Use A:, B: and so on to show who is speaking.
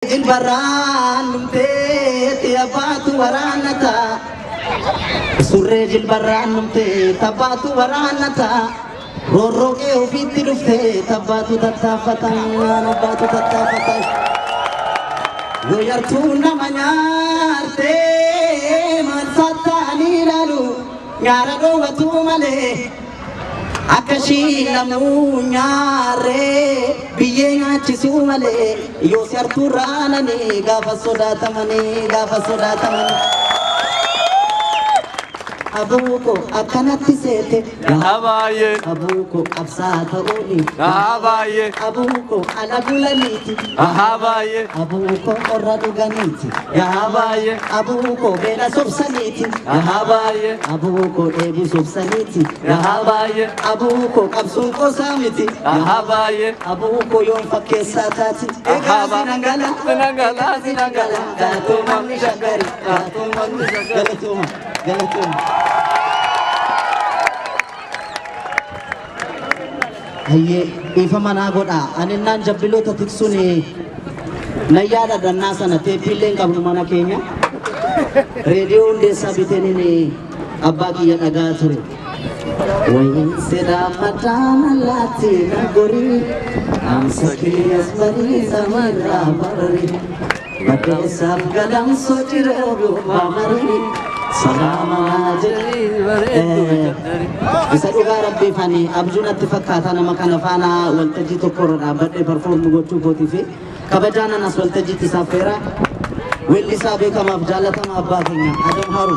A: Jilbarraan dhumteeti abbaatu waraannata. Surree jilbarraan dhumtee tabbaatu waraannata. Roorroo qe'ee ofiitti dhuftee tabbaatu tattaaffata. Abbaatu tattaaffata. Yoo yartuu nama nyaartee maal sattaanii ilaalu nyaara dhoowwatu malee. Akka ishii lamuu nyaarree biyyee nyaachisuu malee yoo si hartuu raananii gaafa sodaatamanii gaafa sodaatamanii. Abuuko akkanatti seete.
B: Haa baay'ee.
A: Abuuko qabsaa ta'uuni.
B: Haa baay'ee.
A: Abuuko ala bulaniiti.
B: Haa baay'ee.
A: Abuuko qorra dhuganiiti.
B: Haa baay'ee.
A: Abuuko beela sobsaniiti.
B: Haa baay'ee.
A: Abuuko dheebuu sobsaniiti.
B: Haa baay'ee.
A: Abuuko qabsoon qoosaa miti.
B: Haa baay'ee.
A: Abuuko yoon fakkeessaa taati. Egaa sinangala.
B: Sinangala, sinangala.
A: Galatoomaa shaggari. Galatoomaa galatooma. Galatooma. Hayyee dhiifama naa godhaa. Ani naan jabbiloota tiksuun nan yaadadha sana teeppiillee hin qabnu mana keenya. Reediyoo Hundeessaa biteeniin abbaa kiyya dhagaa ture. Wayin sedhaa madaana laatti na gorii dhaamsa kiyyas barii samiirraa bararii baddeessaaf galamsoo ciree gubbaa marii salaama naa jedhee. Isa dhugaa rabbiif ani abjuu natti fakkaata nama kana faana waltajjii tokko irra dhaabbadhee perform gochuu kootii fi kabajaan anas waltajjiitti isaaf feera. Weellisaa beekamaaf jaallatama abbaa keenya Adam Haruun.